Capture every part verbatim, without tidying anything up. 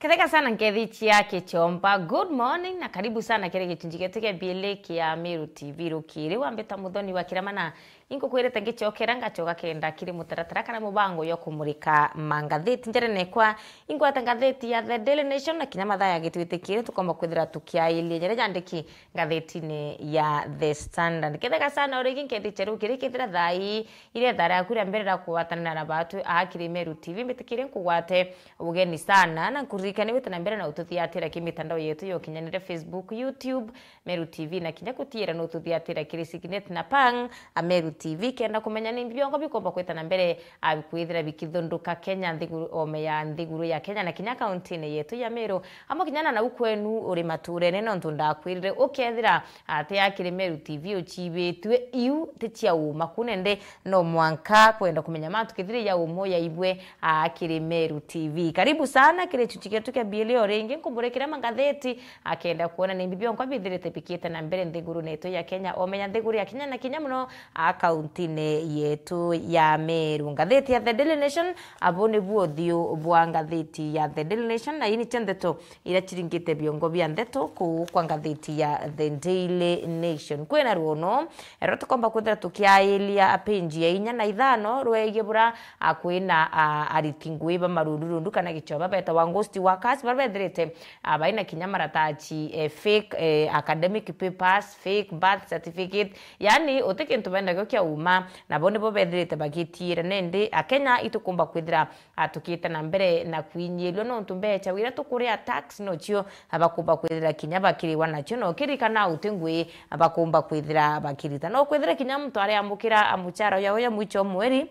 Thega sana nkethi cia Kichomba. Good morning na karibu sana kiri gicunji gietu kia biili kia Meru T V rukiri. Wambita Muthoni wa Kiramana, inkukwirite ngicokera ngacoka kenda kiri mutaratara kana mubango jwa kumurika mangatheti. Njere nekwa ingwata ngatheti ya The Daily Nation na kinya mathaa yagitwitikire tukomba kwithira tukiailia jaria jandiki ngatheti-ini ya The Standard. Kethega sana urigi nkethi cheru kiri kithira thaa ii iria ithaa riaku ria mbere ria kugwatanira na batwi aa kiri Meru T V, mbitikire nkugwate ugeni sana na nkuririkane wite na mbere na ututhiatira ki mitandao yetu ya ukinyanire, Facebook, YouTube, Meru T V, na kinya kutiira no ututhiatira kiri Signet na Pang a Meru T V kenda kumenya ni biongo bikomba kwita na mbere a kwithira bikithunduka Kenya, nthiguru, ome ya nthiguru ya Kenya na kinya kaunti-ini yetu ya Meru, amwe kinya na nau kwenu uri maturene, nontu ndakwirire ukethira ati akiri Meru T V uchibitue, iu ti cia uma ku nende no mwanka kwenda kumenya mantu kithiri ya umo ya ibwe akiri Meru T V. Karibu sana kiri chuchi kietu kia biili o ringi, nkumurikira mangatheti akenda kuona ni mbi bionkwa bithirite bikite na mbere nthiguru netu ya Kenya, omenya nthiguru ya Kenya na kinya muno a kaunti-ini yetu ya Meru. Ngatheti ya The Daily Nation, abo ni buo uthiu bwa ngatheti ya The Daily Nation, na ii nicio ndeto iria ciringite biongo bia ndeto kuu kwa ngatheti ya The Daily Nation. Kwina ruono rwa tukomba kwithira tukiailia page ya inya na ithano rwegie bura a kwina a ariti ngui ba marundurundu kana gichoba betawa ghost workers, bara bethirite a baina kinya maratachi, eh, fake, eh, academic papers, fake birth certificate, yani uti kintu bendagio kia uma, nabo nibo bethirite bagitiira. Nindi Akenya itukumba kwithira a tukite na mbere na kwinyirua nontu mbecha wira tukuria tax nocio bakumba kwithira kinya bakiriwa nacio, na ukirikana uti ngui bakumba kwithira bakirita. No kwithira kinya muntu ariamukira muchara uya uya mwicho mweri,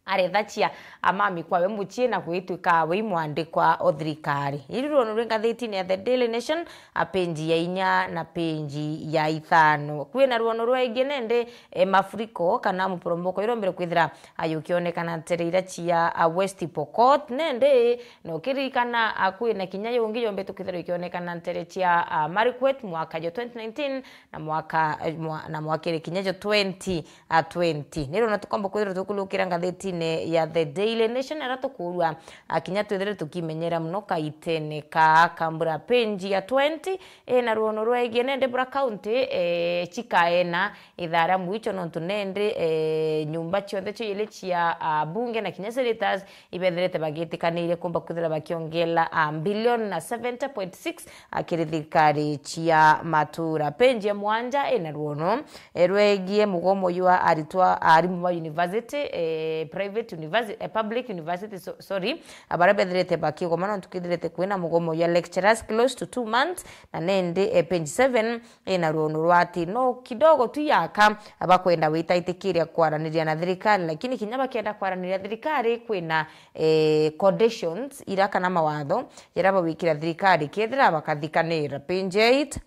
arethachia amami kwawe mucii na gwitwika we imwandikwa o thirikari. Iri ruono rwi ngathitini ya The Daily Nation, a page ya inya na page ya ithano. Kwina ruono rwegie nende, e, mafuriko kana muporomoko uria umbire kwithira, a, yukionekana ntere iria cia, a, West Pokot. Nende, na ukiririkana, a, kwina kinya yungi yombete kwithira yukionekana ntere cia, a, Marikwet mwaka jo twenty nineteen na mwaka, eh, mwa-, na mwakire kinya jo twenty, a, twenty. Ni ruono tukomba kwithirwa tukulukira ngathitini ya The Daily Nation, aria tukuurua, a, kinya twithire tukimenyera muno kaitene ka kambura. Page ya twenty ina ruono rwegie nende bura county, eh, chikaena ithaa ria mwicho, nontu nende, eh, nyumba cionthe cio ili cia, a, bunge na kinya senators ibethirite bagitikanirie kumba kwithira bakiongela, a, bilioni na seventy point six, a, kiri thirikari cia matura. Page ya mwanja ina ruono, e, rwegie mugomo jwa aritwa, arimu ba university, e, private university, e, public university, so-, sorry, a, baria bethirite bakigoma nontu kwithirite kwina mugomo jwa lecturers close to two months, na nende, e, page seven ina ruono rwa ati no kidogo tu yaka bakwenda witaitikiria kwaraniria na thirikari, lakini kinya bakenda kwaraniria thirikari kwina, eh, conditions ira kana mawatho jaria bawikira thirikari kethira bakathikanira. Page eight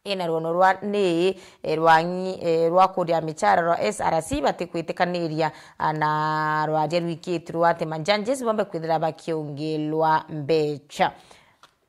ina ruono rwa ni, eh, rwa ngi-, eh, rwa kuria michara rwa S R C batikwitikaniria, ah, na rwaria rwikitwe rwa ati ma judges bombe kwithira bakiongilwa mbecha.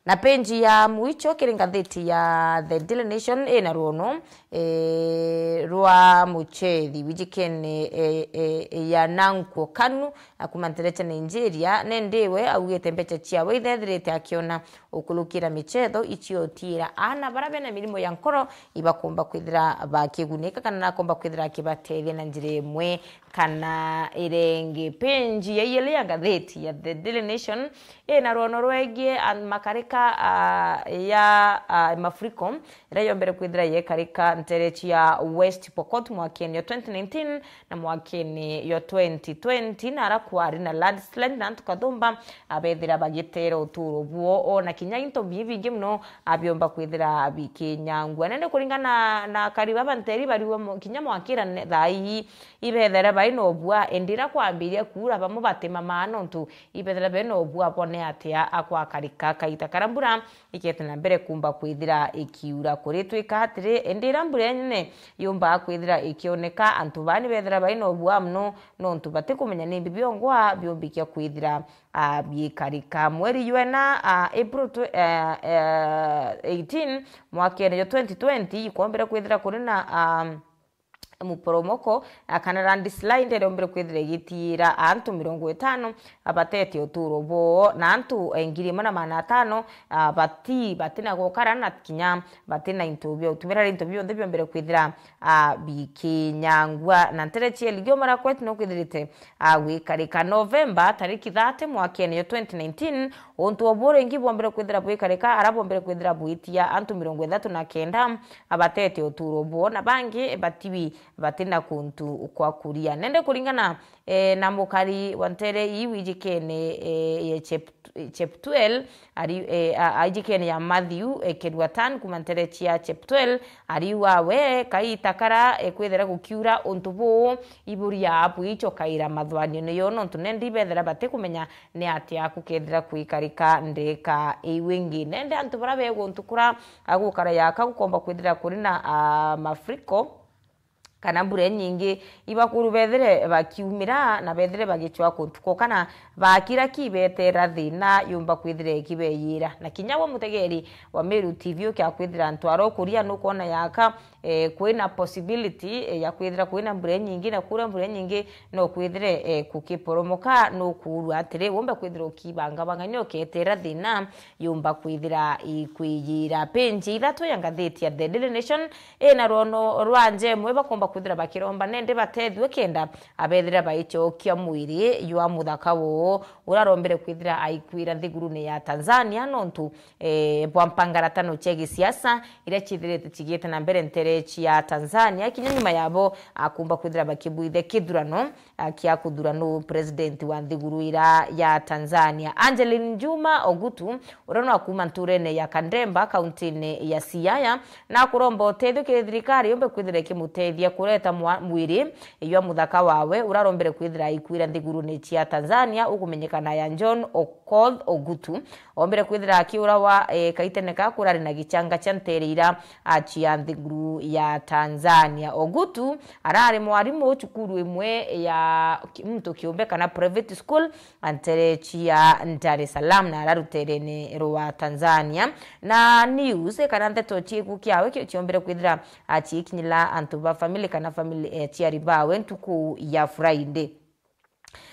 Na page ya mwicho kiri ngathiti ya The Daily Nation ina ruono, eh, rwa muchethi wijikene, eh, eh, ya Nankuo Kanu, a, kuma ntere cia Nigeria, nende we augite mbecha ciawe ithethirite akiona ukulukira michetho icio utiira aana baria bena mirimo ya nkoro ibakumba kwithira bakigunika kana nakumba kwithira akibatethia na njira imwe kana irengi. Page ya iele ya ngathiti ya The Daily Nation ina ruono rwegie, a, makarika, a, ya, a, mafuriko iria yombere kwithira yekarika ntere cia West Pokot mwakene yo twenty nineteen na mwakene yo twenty twenty, na ara kwari na landslide na antu kathumba abethira bagitera uturo buo, ona kinya into bingi bingi muno abiomba kwithira bikinyangua. Nende kuringana na akari baba nteri bariwa mo-, kinya mwakira ne-, thaa ii ibethera bai na ubua, indi ira kwambiria kuura bamwe batimamaa nontu ibethera bai na ubua bone atia akwakarika kaita kara mbura ikete na mbere kumba kwithira ikiura. Kuritwika atiri, indi ira mbura inene yumbaga kwithira ikioneka, antu baa nibethira bai na ubua muno nontu batikumenya ni mbi biongwa biumbikia kwithira, a, biikarika. Mweri jwena, a, April tw-, a, a, eighteen, mwakene jo twenty twenty, ikombere kwithira kuri na, a, muporomoko, ah, kana landslide iria yombire kwithira igitiira antu mirongo itano, ah, batete uturo bwoo, na antu, eh, ngiri imwe na magana atano, ah, bati, batina gukara na kinya batina into bia utumira, into bionthe biombire kwithira, ah, bikinyangua. Na ntere cia Elgeyo Marakwet no kwithirite, ah, gwikarika. Novemba tariki thirty mwakene yo twenty nineteen, untu o buu ringi bwombire kwithira bwikarika, ara bwombire kwithira bwitia antu mirongo ithatu na kenda, ah, batete uturo bwoo, na bangi batibi batina kuntu kwa kuria. Nende kuringana, eh, na mukari wa ntere ii wijikene, eh, ye Chep-, Cheptuel, ari, eh, a-, aijikene ya Matthew, eh, Keruatan kuma ntere cia Cheptuel, ariuga we kaita kara, eh, kwithira gukiura untu buu, iburia bwichokaira mathwanione yo, nontu nende ibethira batikumenya ni atia kukethira kwikarika ndeka iu ingi. Nende antu bara beguntu kura agukara yaka gukomba kwithira kuri na, ah, mafuriko kana mbura inyingi, ibakuru bethire bakiumira na bethire bagichwa kuntu ko kana bakira kibetera thina yumba kwithira ikibeyira. Na kinya we mutegeri wa Meru T V ukia kwithira ntwaro kuria nukwona yaka, eh, kwina possibility, eh, ya kwithira kwina mbura inyingi, na kuria mbura inyingi no kwithire, eh, kukiporomoka nukuurwa atiri wumbe kwithira ukibangabanga nyo uketera thina yumba kwithira ikwiyira. Page ithatu ya ngathiti ya The Daily Nation ina rwono rwa njemwe bakomba kwithira bakiromba nende batethue kenda abethira baichokia mwiri jwa muthaka woo urarombere kwithira aikwira nthigurune ya Tanzania nontu, eh, bwa mpangaratano cia gisiasa iria cithirite cigite na mbere ntere cia Tanzania kinya nyuma yabo akumba kwithira bakibwithia kithurano, ah, kia kuthura nu president wa nthiguru ira ya Tanzania. Angeline Juma Ogutu, uria no akuma nturene ya Kandemba, kauntine ya Siaya, na kuromba utethio kiri thirikari yumbe kwithira ikimutethia kureta mwa-, mwiri jwa muthaka wawe urarombere kwithira aikwira nthigurune cia Tanzania ukumenyekana ya John Okoth Ogutu. Ombere kwithira akiurawa, eh, kaitene ka kurari na gichanga chia ntere ira, ah, chia nthiguru ya Tanzania. Ogutu arari mwarimu cukuru imwe ya ki-, muntu kiumbe kana private school, ah, ntere chia Dar es Salaam na araruterene rwa Tanzania. Na news kana ndeto chiku kiawe kio chiombere kwithira, ah, chikinyila antu ba family kana family, eh, chiari bawe ntuku ya Friday.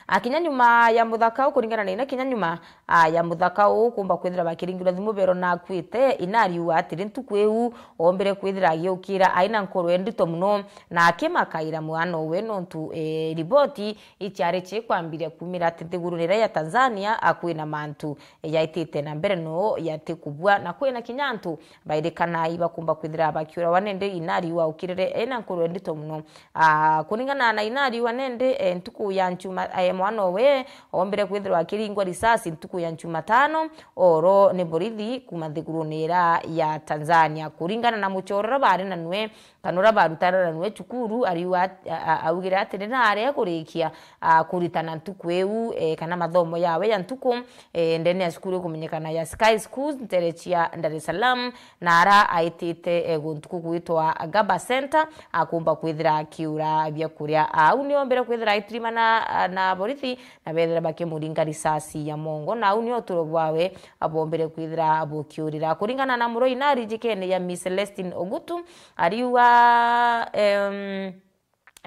Akinya nyuma ya muthaka uu, kuringana na ina, kinya nyuma, ah, ya muthaka uu kumba kwithira bakiringirwa thimu bero na akwite, ina ariuga atiri ntuku iu ombire kwithira agiukira aina nkoro endito muno na akimakaira mwana uwe nontu, eh, riboti ichiari chikwambiria kumira ati nthiguru nira ya Tanzania akwina mantu yaitite na mbere no yati kubua na kwina kinya antu bairikanai bakumba kwithira bakiurawa nende ina ariuga ukirire ina nkoro endito muno. Ah, kuringana na ina ariuga nende, eh, ntuku ya nchuma, eh, mwana owe ombire kwithirwa akiringwa risasi ntuku ya nchumatano oro ni borithi kuma nthigurune ira ya Tanzania. Kuringana na muchoro uria bari na nwe kana uria barutana na nwe cukuru, ariuga at-, a-, a-, augire atiri nare kurikia, ah, kuritana ntuku iu, eh, kana mathomo yawe ya ntuku, eh, ndene ya cukuru ikumenyekana ya Sky Schools ntere chia Dar es Salaam, na ara aitite, eh, guntu kugwitwa Gaba Center, akumba kwithira akiura biakuria. Au niombire kwithira aitirimana, ah, na borithi, na bethira bakimuringa risasi ya mongo, na au nio uturo bwawe abombire kwithira bukiurira. Kuringana na muroi na arijikene ya Miss Celestine Ogutu, ariuga, em,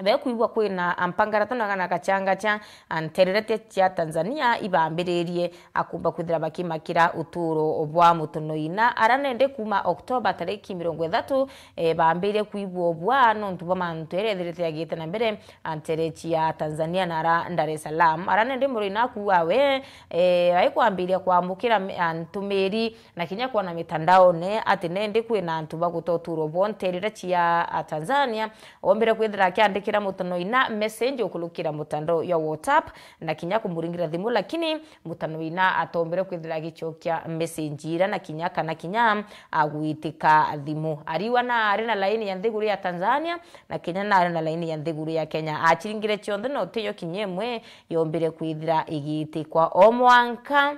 bekwigua kwina ampangaratano kana gachangacha, ah, ntererete chia Tanzania ibambiririe akumba kwithira bakimakira uturo bwa mutonoina. Ara nende kuma Oktoba tariki mirongo ithatu, eh, bambirie kwigua ubwa nontu bwa mantu yaria ethirite yagite na mbere, ah, ntere chia Tanzania na ara Dar es Salaam. Ara nende mutonoina akuuga we, eh, aikwambiria kwamukira me-, ah, ntumiri na kinya kwona mitandaone ati nendi kwina antu baguta uturo bwao ntere ira chia, ah, Tanzania, ombire kwithira akiandikira mutonoina message ukurukira mutandao ya WhatsApp na kinya kumuringira thimu, lakini mutonoina atombire kwithira agichokia message ira na kinya kana kinya agwitika thimu. Ariwa na ari na laini ya nthiguru ya Tanzania na kinya na ari na laini ya nthiguru ya Kenya. Achiringire chionthe no tiyo kinya imwe yombire kwithira igiitikwa. O mwanka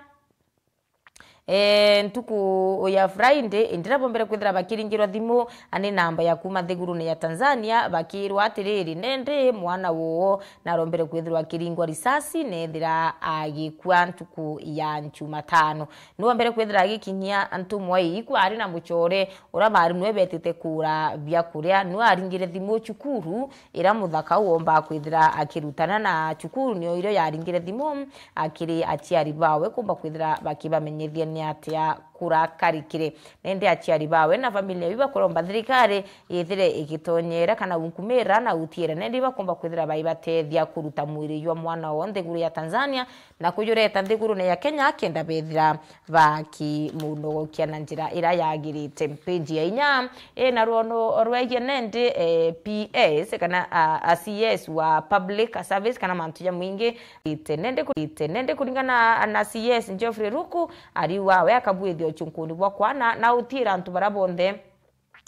E, ntuku ya Friday, indi riria bombere kwithira bakiringirwa thimu, ani namba ya kuma nthigurune ya Tanzania, bakirwa atiriri, nendi mwana woo narombere kwithirwa akiringwa risasi, nethira agikua ntuku ya Jumatano. Niwe mbere kwithira agikinyia ntumwa ii, kwari na mucore uria bari niwe betite kura biakuria, niwe aringire thimu cukuru iria muthaka uu oombaga kwithira akirutana, na cukuru nio irio yaringire thimu akiri aciari bawe kumba kwithira bakibamenyithia ni atia kurakarikire. Nendi aciari bawe na familia iu bakuromba thirikari ithire igitonyera kana unkumira na utiira nendi bakumba kwithira baibatethia kuruta mwiri jwa mwana woo nthiguru ya Tanzania na kujureta nthigurune ya Kenya kenda bethira bakimunogokia na njira iria yagirite. Page ya inya ina rwono rwegie nendi, eh, P S kana, ah, a C S wa public service kana mantu ja mwingi. Ite nendi ku-, ite nendi kuringana na C S Geoffrey Ruku, ariuga we akabuithia uchunkuni bwa kwana na utiira antu baria bonthe,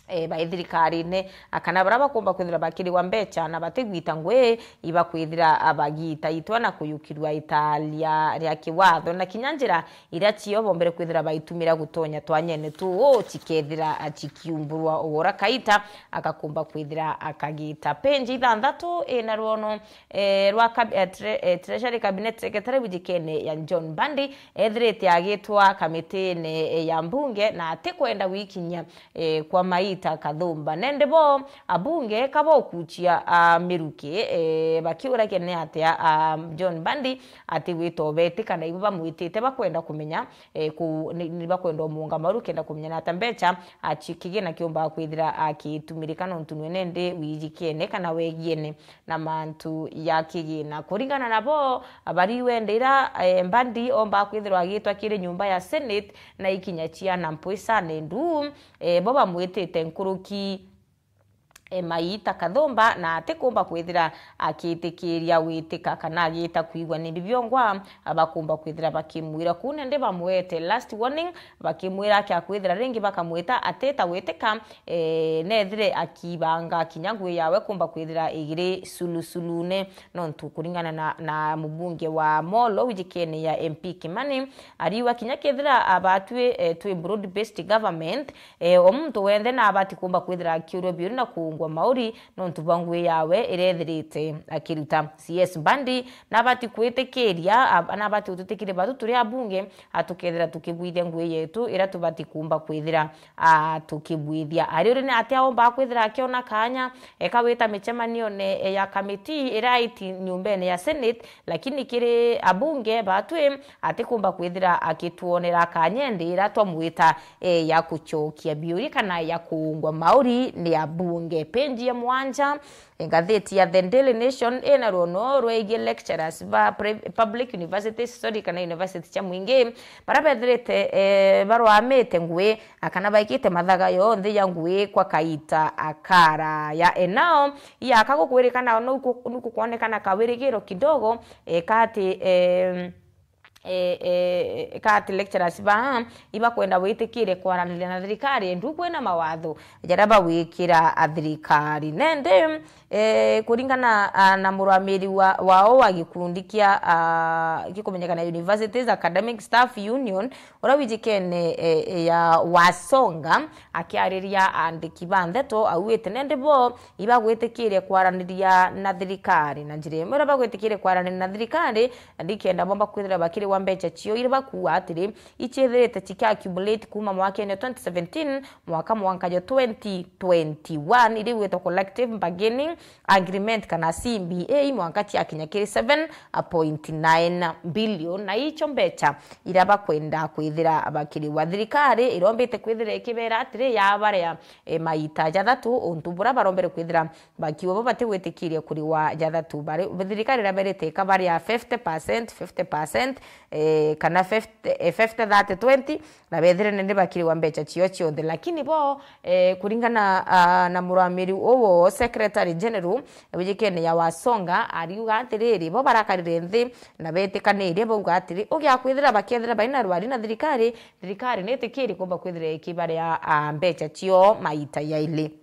eh, bai thirikarine, a, kana baria bakumba kwithira bakiriwa mbecha na batigwita ngui, ibakwithira bagita itwa na kuyukirwa italia ria kiwatho, na kinya njira iria cio bombere kwithira baitumira gutonya twanyene tuu cikethira, a, cikiumburwa. Ugora kaita agakumba kwithira akagita. Page ithanthatu ina rwono, eh, rwa kab-, eh, tre-, eh, Treasury Cabinet Secretary wijikene ya John Mbandi, ethirite agitwa kamitine, eh, ya mbunge na atikwenda gwikinyia, eh, kwa Maita Kathumba. Nendi bo abunge kabokuchia, ah, miruki, eh, bakiuragia ni atia, ah, John Mbandi atigwita ubeti kana ibo bamwitite bakwenda kumenya, eh, ku-, ni, ni bakwenda umuunga mauru kenda kumenya na ata mbecha, ah, chi-, kigina kiumbaga kwithira, ah, kitumirika nontu nwe nendi wijikene kana wegiene na mantu ya kigina. Kuringana nabo, bari wende ira, eh, Mbandi omba kwithirwa agitwa kiri nyumba ya Senate na ikinya ciana mpwisa nendu, eh, bo bamwitite nkuruki, eh, Maita Kathumba na atikumba kwithira akitikiria witika kana agita kwigua ni bibiongwa, bakumba kwithira bakimwira kuu nendi bamwete last warning, bakimwira akia kwithira ringi bakamwita atita witika, eh, nethire akibanga kinya ngui yawe kumba kwithira igiri sulusulune, nontu kuringana na, na mubunge wa Molo wijikene ya M P Kimani, ariuga kinya kethira abatwi, eh, twi broad based government, eh, o muntu wenthe nabati kumba kwithira akiurwa biuri na kuungwa mauri nontu bwa ngui yawe irethirite akiruta. C S Mbandi nabati kwitikiria, ab-, nabati utwitikiria batu turi abunge, a, tukethira tukibwithia ngui yetu iria tubati kumba kwithira, a, tukibwithia. Ari uri ni atia ombaga kwithira akiona kanya, eka wita micemanione ya kamiti iria iti nyumbene ya Senate, lakini kiri abunge batwi atikumba kwithira akitwonera kanya ndi iria twamwita, e, ya kuchokia biuri kana ya kuungwa mauri ni abunge. Page ya mwanja, ngathiti ya The Daily Nation ina ruono rwegie lecturers ba pri-, public universities, sorry, kana university cia mwingi, baria bethirite, eh, barwamite ngui, a, kana baikite mathaga yonthe ya ngui kwa kaita akaraya. Enao, iaka gukwirikana no ku-, nukukwonekana kawirigiro kidogo, eh, kati, eh, eh, eh, ka ati lecturers baa ibakwenda witikiria kwaraniria na thirikari, endu kwina mawatho jaria bagwikira a thirikari. Nendi, eh, kuringana, ah, na murwamiri wa, wao wa gikundi kia, ah, gikumenyekana Universities Academic Staff Union, uria wijikene, eh, ya Wasonga, akiariria andiki ba ndeto, auite nendi bo ibagwitikiria kwaraniria na thirikari. Na njira imwe iria bagwitikiria kwaraniria na thirikari, ndikenda bomba kwithira bakiriwa mbecha cio iria bakuuga atiri, ichiithirite chiki accumulate kuuma mwakene twenty seventeen mwaka mwanka jo twenty twenty-one, iria igwitwa collective bargaining agreement kana C B A, mwanka chiakinya kiri seven point nine billion, na icho mbecha iria bakwenda kwithira bakiriwa. Thirikari irombite kwithira ikibera atiri, yabaria, e, maita jathatu untu buria barombere kwithira bakiuga bo batigwitikiria kuriwa jathatu. Bari, thirikari iraberite ikabaria fifty percent, fifty percent, eh, kana fifty, eh, fifty, thirty, twenty, na bethire nende bakiriwa mbecha cio cionthe. Lakini bo, eh, kuringana, ah, na muramiri uwo Secretary General wijikene ya Wasonga, ariuga atiriri, bo barakarire nthi na betikanirie, bauga atiri, ugia kwithira bakethira baina rwari na thirikari, thirikari nitikiri kumba kwithira ikibaria, ah, mbecha cio maita yaili.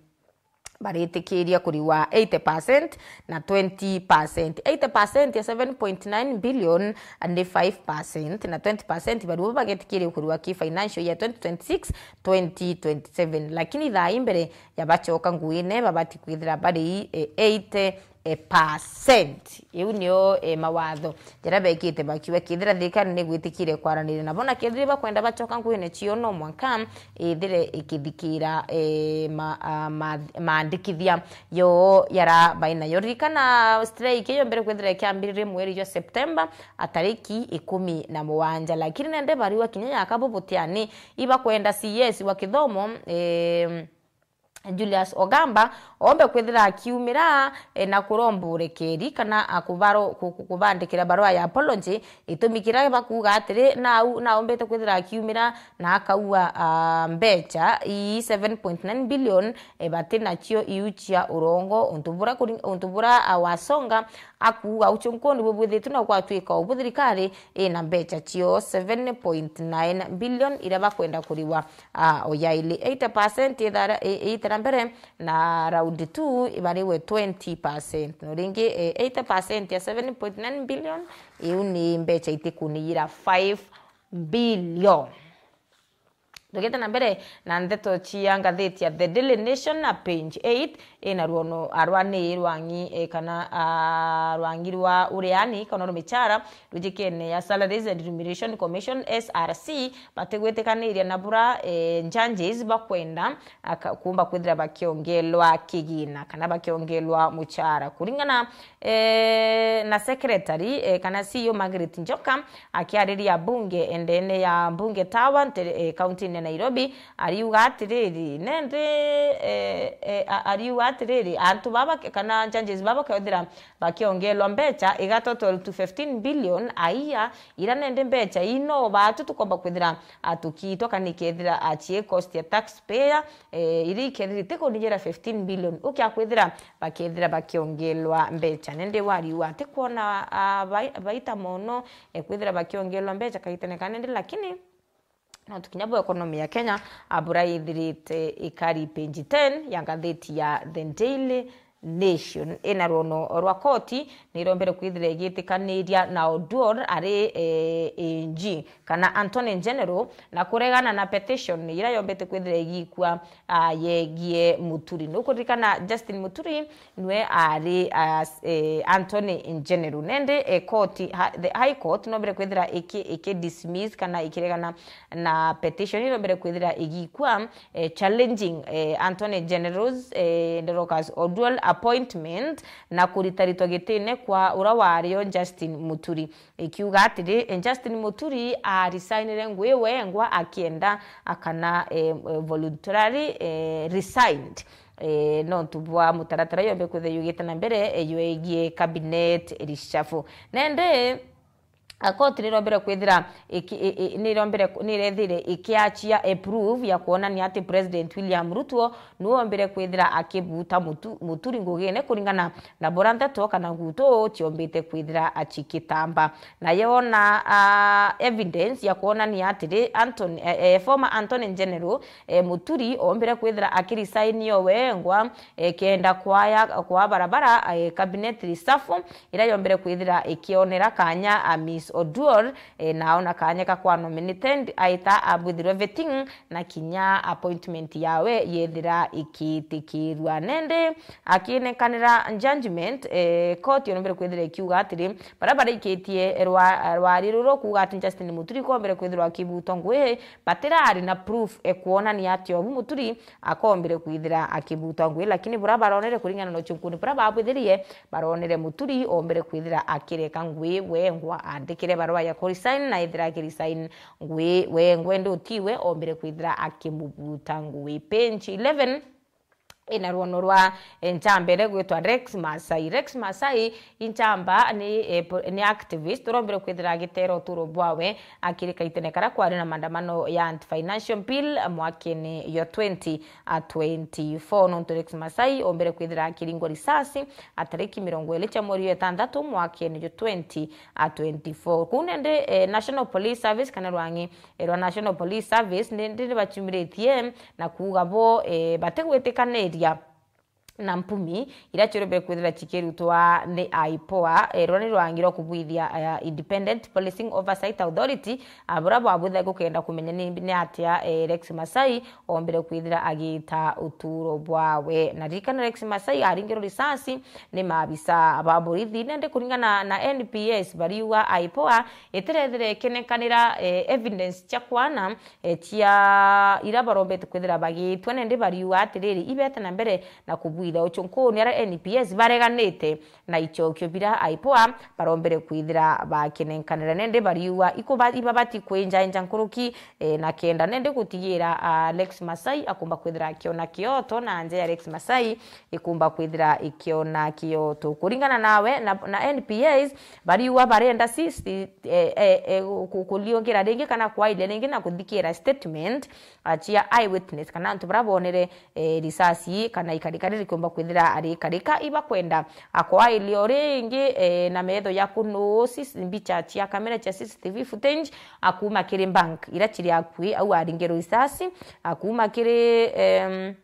baritikiria kuriwa eighty percent na twenty percent. Eighty percent ya seven point nine billion ni five percent, na twenty percent bariwa bagetikiria kuriwa ki financial year twenty twenty-six twenty twenty-seven. Lakini thaa ii mbere ya bacoka nguine, babati kwithira bari, eh, eighty percent. Iu nio, eh, mawatho jaria bekite bakiuga kethira thirikari ni igwitikire kwaraniria nabo, na kethira bakwenda bacoka nguine cio, no mwanka ithire ikithikira, eh, ma-, ah, ma-, maandikithia yo yara bainayo. Ririkana strike iyo mbere kwithira ikiambiririe mweri jwa Septemba, a tariki ikumi na mugwanja, lakini nende bariwa kinya yaka bubutiani ibakwenda C S wa kithomo, eh, Julius Ogamba ombe kwithira akiumira, eh, na kuromba urekeri kana, ah, kubaro-, ku-, ku-, kubandikira barua ya apology. Itumi kiria bakuuga atiri, nau naombite kwithira akiumira na akaua, ah, mbecha ii seven point nine billion, eh, bati nacio iu cia urongo, untu bura kuri-, untu bura, ah, Wasonga akuuga ucio nkundi bubwithitwe na gwatwika ubu thirikari ina mbecha cio seven point nine billion iria bakwenda kuriwa, ah, oyaili. Eighty percent ithara-, i-, iitira mbere, na round two ibariwe twenty percent. No ringi, eh, eighty percent ya seven point nine billion, iu ni mbecha itikuniyira five billion. Tugite na mbere na ndeto cia ngathiti ya The Daily Nation na page eight, ina ruono arwa ni rwangi, eh, kana, ah, rwangi rwa ureani kana rumichara rujikene ya Salaries and Remuneration Commission, S R C, batigwitikaniria na bura, eh, judges bakwenda aka-, kumba kwithira bakiongelwa kigina kana bakiongelwa muchara. Kuringana, eh, na secretary, eh, kana C E O Margaret Njoka, akiariria bunge endene ya Bunge Tower, nte-, eh, kaunti-ini ya Nairobi, ariuga atiriri, nende, eh, eh, a-, ariuga atiriri, antu baba ke-, kana judges baba kethira bakiongelwa mbecha iga total to fifteen billion a year, ira nende mbecha ino batu tukomba kwithira atukitwa kana ikethira achie cost ya taxpayer, eh, iri ikethira itikunijira fifteen billion, ukia kwithira bakethira bakiongelwa mbecha. Nende wariuga ati kwona, ah, bai-, baita mono, eh, kwithira bakiongelwa mbecha kaitene kanende, lakini nontu kinya bo economy ya Kenya, ah, bura ithirite ikari page ten ya ngathiti ya The Daily Nation. Ina ruono rwa koti nirombere kwithira igitikaniria na Oduor ari, eh, A G kana Attorney General na kuregana na petition ira yombete kwithira igikua, ah, yegie Muturi. Nukuririkana Justin Muturi nwe ari, ah, s-, eh, Attorney General. Nende, eh, koti, ha-, the High Court nombere kwithira iki, iki dismiss kana ikiregana na petition irombere kwithira igikua, eh, challenging, eh, Attorney General's, eh, Dorcas Oduor appointment na kuritaritwa gitine kwa ura wario Justin Muturi. Ikiuga atiri, eh, Justin Muturi aresignire ngui wengwa akienda akana, eh, eh, voluntarily, eh, resigned. Eh, nontu bwa mutaratara yombe kwithira yugite na mbere, eh, ywegie cabinet reshuffle. Nende, a, koti nirombere kwithira iki-, i-, i-, nirombere, nirethire ikiachia a proof ya kuonania ati President William Ruto nuombere kwithira akibuta Mutu-, Muturi ngugine kuringana na bura ndeto kana ngutu ciombite kwithira achikitamba. Na yona, ah, evidence ya kuonania atiri Anthony, eh, eh, former Attorney General, eh, Muturi ombire kwithira akirisaini yo wengwa, eh, kenda kwaya, kwa barabara, eh, cabinet reshuffle, ira yombire kwithira ikionera kanya a Miss Oduor, eh, na aona kanya ka kwa nominated, aita abwithirwe vetting, na kinya appointment yawe yethira ikitikirua. Nende akinekanira judgment, eh, koti yombire kwithira ikiuga atiri, baria barikitie rwa-, rwari ruru kuuga ati Justin Muturi kombere kwithirwa akibutwa ngui, batirari na proof ekuonania ati obu Muturi akombire kwithira akibutwa ngui, lakini buria baronere kuringana na uchunkuni buria babwithirie, baronere Muturi ombere kwithira akireka ngui wengwa, andikire barua ya kuresign na ethira akiresign ngui wengwa, indi utiwe ombere kwithira akimubuta ngui. Page eleven ina ruono rwa, eh, nchamba iria igwitwa Rex Masai. Rex Masai i nchamba ni, eh, po-, ni activist urombire kwithira agitera uturo bwawe akirika itene karia kwari na maandamano ya anti-financial bill mwakene jwa twenty twenty-four, nontu Rex Masai ombire kwithira akiringwa risasi a tariki mirongo iri cia mweri wa itantatu mwakene jwa twenty twenty-four. Kuu nende, eh, National Police Service kana rwangi, eh, rwa National Police Service ni, ni, nibachumiritie na kuuga bo, eh, batigwitikaniria na mpumi iria ciumbire kwithira cikirutwa ni IPOA, eh, ruria ni rwangi rwa kubwithia, eh, Independent Policing Oversight Authority, ah, buria bwabwithagia gukenda kumenya ni, ni atia, eh, Rex Masai ombire kwithira agiita uturo bwawe. Na ririkana, Rex Masai aringirwe risasi ni maabisa ba borithi, nende kuringana na N P S bariuga IPOA itirethire ikinenkanira, eh, evidence cia kwana, eh, cia ira barombete kwithira bagiitwa, nende bariuga atiriri, ibete na mbere na kubwithia ucunkuni aria N P S bareganite na icokio bira IPOA barombere kwithira bakinenkanira, nende bariuga ikuba-, ibabati kwinjainja nkuruki, eh, na kenda nende gutigira, ah, Rex Masai akumba kwithira akiona kioto, na nja ya Rex Masai ikumba kwithira ikiona kioto. Kuringana nawe na, na N P S, bariuga barenda si, si, eh, eh, eh, ku-, kuliungira ringi kana kwairia ringi na kuthikira statement, ah, cia eyewitness, kana antu baria bonere, eh, risasi kana ikarika riria rikiumba kwithira rikarika. Ibakwenda akwairia o ringi, eh, na metho ya kunusi mbicha cia kamera cia C C T V footage, akuma kiri bank iria ciri akui au aringirwe risasi, akuma kiri, em,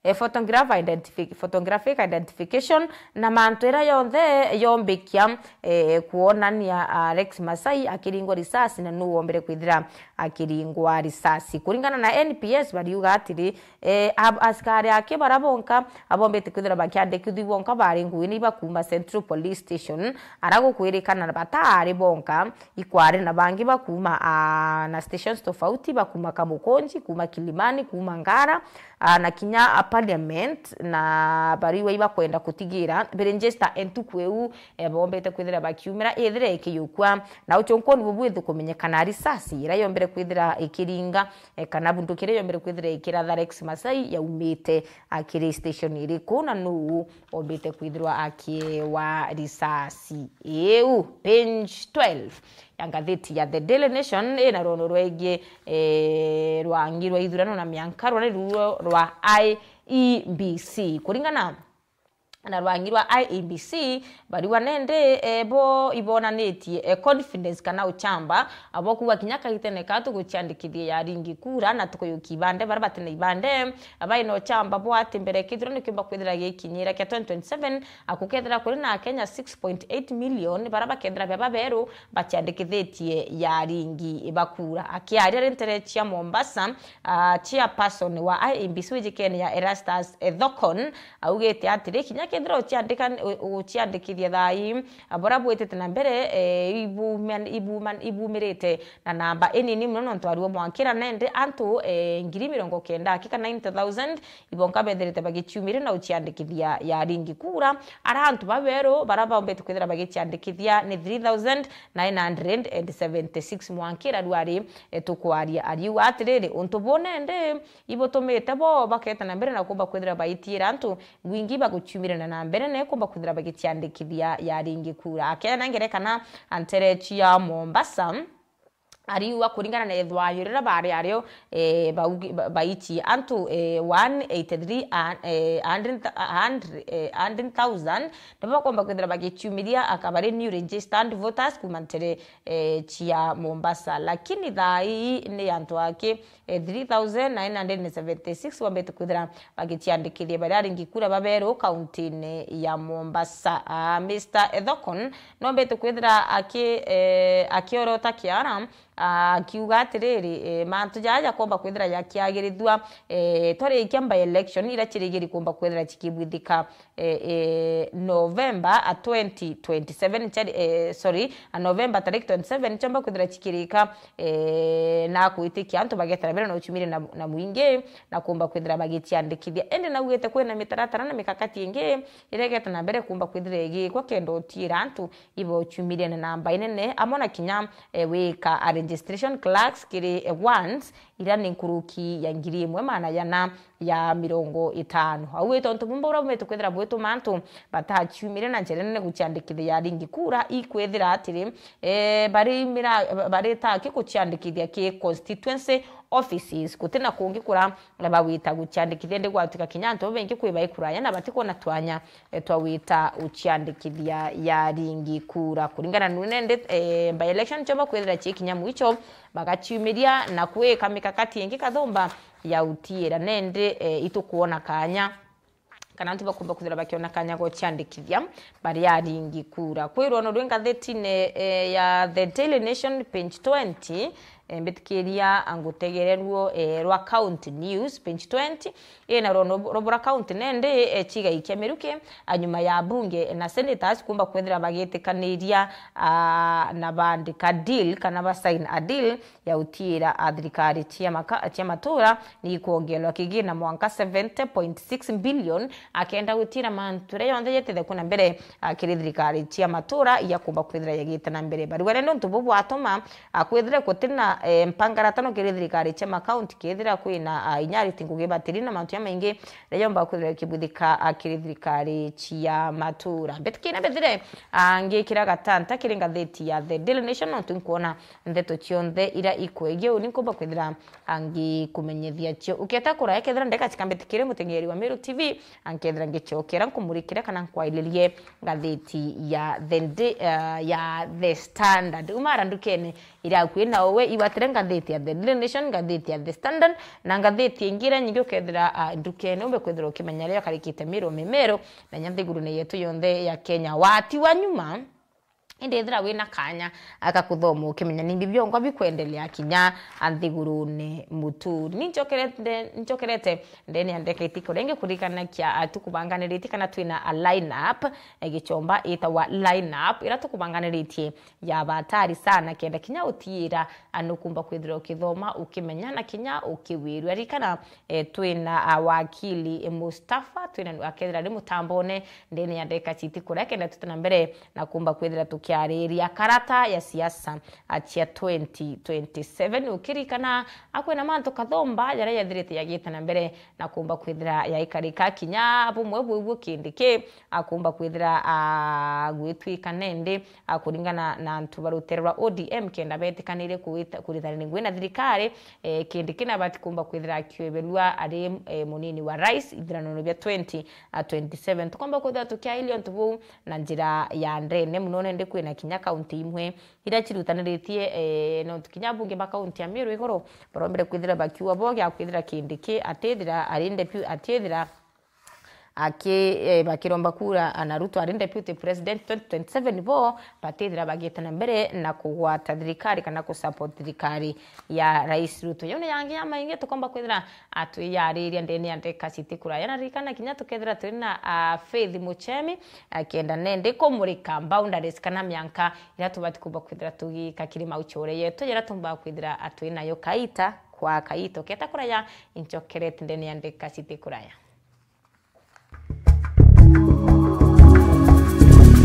eh, photograph identifi-, photographic identification, na mantu iria yonthe yombikia, eh, kuonania, ah, Rex Masai akiringwa risasi na nu wombire kwithira akiringwa risasi. Kuringana na N P S, bariuga atiri, eh, ab-, askari ake bara bonka abombete kwithira bakiandikithua bonka bari nguini bakuma Central Police Station, ara gukwirikana bataari bonka, ikwari na bangi bakuma, ah, na stations tofauti, bakuma Kamukunji, kuma Kilimani, kuma Ngara, ah, na kinya, ah, Parliament, na bariuga ibakwenda kutigira biregister entuku iu, eh, bombete kwithira bakiumira ithire ikiyukua, na ucunkuni bubu ithukumenyekana risasi iria yombere kwithira ikiringa, eh, kana bunduki iria yombere kwithira ikiratha Rex Masai yaumite, ah, kiri station iriku, na nuu ombite kwithirwa akiewa risasi iu. Page twelve ya ngatheti ya The Daily Nation ina ruono rwegie, eh, rwangi rwa ithurano na mianka, ruria ni ruo rwa I E B C. Kuringana na rwangi rwa I E B C, bariuga nende, eh, bo ibonanitie, eh, confidence kana uchamba, abo kuuga kinya kagitene ka tuguciandikithia ya ringi kura na tukuyukia ibande, baria batine ibande, baina uchamba bwa ati mbere kithurano kiumba kwithira gikinyira kia twenty twenty-seven, akukethira kuri na Akenya six point eight million, baria bakethira beba beru baciandikithitie ya ringi bakura. Akiaria ari ntere cia Mombasa, ah, chairperson wa I E B C wijikene ya Erastus Ethokon, augite atiri, kinya kethira uciandika-, u-, uciandikithia thaa ii, ah, buria bwitite na mbere, eh, ibuman-, ibuman-, ibumirite na namba inini mono, nontu aruo mwankira nende antu, eh, ngiri mirongo kenda aki kana ninety thousand ibonka bethirite bagichiumiria na uciandikithia ya ringi kura. Ara antu baberu bara bombete kwithira bagiciandikithia ni three thousand nine hundred and seventy-six mwankira rwari, eh, tukwaria. Ariuga atiriri, untu bu nende ibutumite bo baketa na mbere na kumba kwithira baitiira antu ngwingi baguchiumirana na mbere na kumba kwithira bagiciandikithia ya ringi kura. Akena ngerekana antere cia Mombasa, ariuga kuringana na ithwayo riria bari ario, eh, baugi-, ba-, baichi antu, eh, one eighty-three and, eh, hundred, hundred, eh, hundred thousand, nibo bakomba kwithira bagichiumiria akabari new registered voters kuma ntere, eh, cia Mombasa. Lakini thaa ii ni antu aki, eh, three thousand nine hundred and seventy-six bombete kwithira bagiciandikithia baria aringi kura baberu kaunti-ini ya Mombasa. Ah, Mister Ethokon nombete kwithira aki-, eh, akiorota kiara, ah, akiuga atiriri, eh, mantu jaa jakomba kwithira jakiagirithua, eh, twarikia by-election iria cirigiri kumba kwithira cikibwithika, eh, eh, November, ah, twenty twenty-seven, chari-, eh, sorry, ah, November tariki twenty-seven, chomba kwithira chikirika, eh, na kwitikia antu bageta na mbere na uchumire na, na mwingi, na kumba kwithira bagiciandikithia. Indi naugite kwina mitaratara na mikakati ingi iria igeta na mbere kumba kwithira igikwa kenda utiira antu ibochumire na namba inene, amwe na kinya, eh, wika a registration clerks kiri, eh, ones, iria ni nkuruki ya ngiri imwe magana jana ya mirongo itano. Augite untu bumwe buria bumite kwithira bwituma antu batachiumire na njira nene guciandikithia ya ringi kura ikwithira atiri, eh, bari mira-, bari taki guciandikithia ki constituency offices, gutina kungi kura bagwita guciandikithia, ndi gwatuika kinya antu babaingi kwi baikuraya na batikwona twanya, eh, twa gwita uciandikithia ya ringi kura. Kuringana nune ndi, eh, by-election chomba kwithira chikinya mwicho, bagachiumiria na kwika mikakati ingi kathumba ya utiira. Nende, eh, itukwona kanya kana antu bakumba kwithira bakiona kanya gochiandikithia bari aringi kura. Kwi rwono rwi ngathetine, eh, ya The Daily Nation, page twenty, eh, mbitikiria ngutegereruo, eh, rwa County News, page twenty, ina rwono rubura county nende, eh, chigai kia miruki, a nyuma ya bunge na senators kumba kwithira bagitikaniria, ah, na bandika deal kana ba sign a deal ya utiira a thirikari cia maka-, cia matura ni ikwongerwa kigina mwanka seventy point six billion, akenda gutiira mantu jaria jonthe jetithe kuna mbere, a, kiri thirikari cia matura ya kumba kwithira yagite na mbere. Barua rende untu buu bwatuma, a, kwithire gutina, e, mpangaratano kiri thirikari cia makaunti kethira kwina, a, inya ariti ngugi batiri na mantu jamaingi jaria jomba kwithira kibuthika, a, kiri thirikari cia matura. Mbitikina mbithire, a, ngikira gatanta kiri ngatheti ya The Daily Nation, nontu nkwona ndeto cionthe ira ikwegie uni nkumba kwithira angikumenyethia cio. Uketa kuraya kethira ndeka chikambitikire mutengeri wa Meru T V, ankethira ngichokera nkumurikire kana nkwailirie ngatheti ya The Day, eh, ya The Standard. Umara ndukene ira akui na uwe, igwatire ngatheti ya The Daily Nation, ngatheti ya The Standard, na ngatheti ingi ira nyingi ukethira, ah, ndukene umbe kwithira ukimenya ria karikite Meru mimero na nya nthigurune yetu yonthe ya Kenya. Wati wa nyuma, indi ethira wina kanya ga kuthoma ukimenya ni mbi biongwa bikwendelea kinya nthigurune muturi. Ni nchokerete, nchokerete ndene ya ndeka itiku ringi kurikanakia, a, tukubanganiritie kana twina a line up, e, gichomba itawa line up, ira tukubanganiritie ya batari sana, kenda kinya utiira, a, nukumba kwithira ukithoma, ukimenya na kinya ukiwirua. Ririkana, e, twina, a, wakili, e, Mustafa, twina akethira ari mutambone ndene ya ndeka citi kuria kenda tuti na mbere na kumba kwithira tukiariria karata ya siasa, a, cia twenty twenty-seven. Ukirikana akwina mantu kathomba jaria yathirite yagite na mbere na kumba kwithira yaikarika kinya bumwe bwigwo kindi ki akumba kwithira, a, gwitwika nendi, a, kuringana na antu ba rutere rwa O D M kenda betikanirie kuwita-, kurithanira ngugi na thirikari, e, kindi kina batikumba kwithira akiwebelua ari, e, munini wa rais ithiranone bia twenty twenty-seven. Tukomba kwithira tukiailia untu buu na njira ya ndene muno, nendi kwina kinya kaunti imwe ira chirutaniritie, e, nontu kinya abunge ba kaunti ya Meru iguru barombire kwithira bakiuga bo gia kwithira kindi ki atithira ari ndepu-, atithira aki-, e, bakiromba kura, a, na Ruto ari deputy president twenty twenty-seven, bo batithira bagite na mbere na kugwata thirikari kana kusupport thirikari ya Rais Ruto. Yo ni yangi ya maingi tukomba kwithira, a, twiyariria ndene ya ndeka citi kuraya. Na ririkana kinya tukethira turi na, a, Faith Muchemi, a, kenda nendi kumurika boundaries kana mianka ira tubati kumba kwithira tugika kiri mauchure yetu, ira tumba kwithira, a, twi nayo kaita kwa kaita. Uketa kuraya, inchokerete ndene ya ndeka citi kuraya.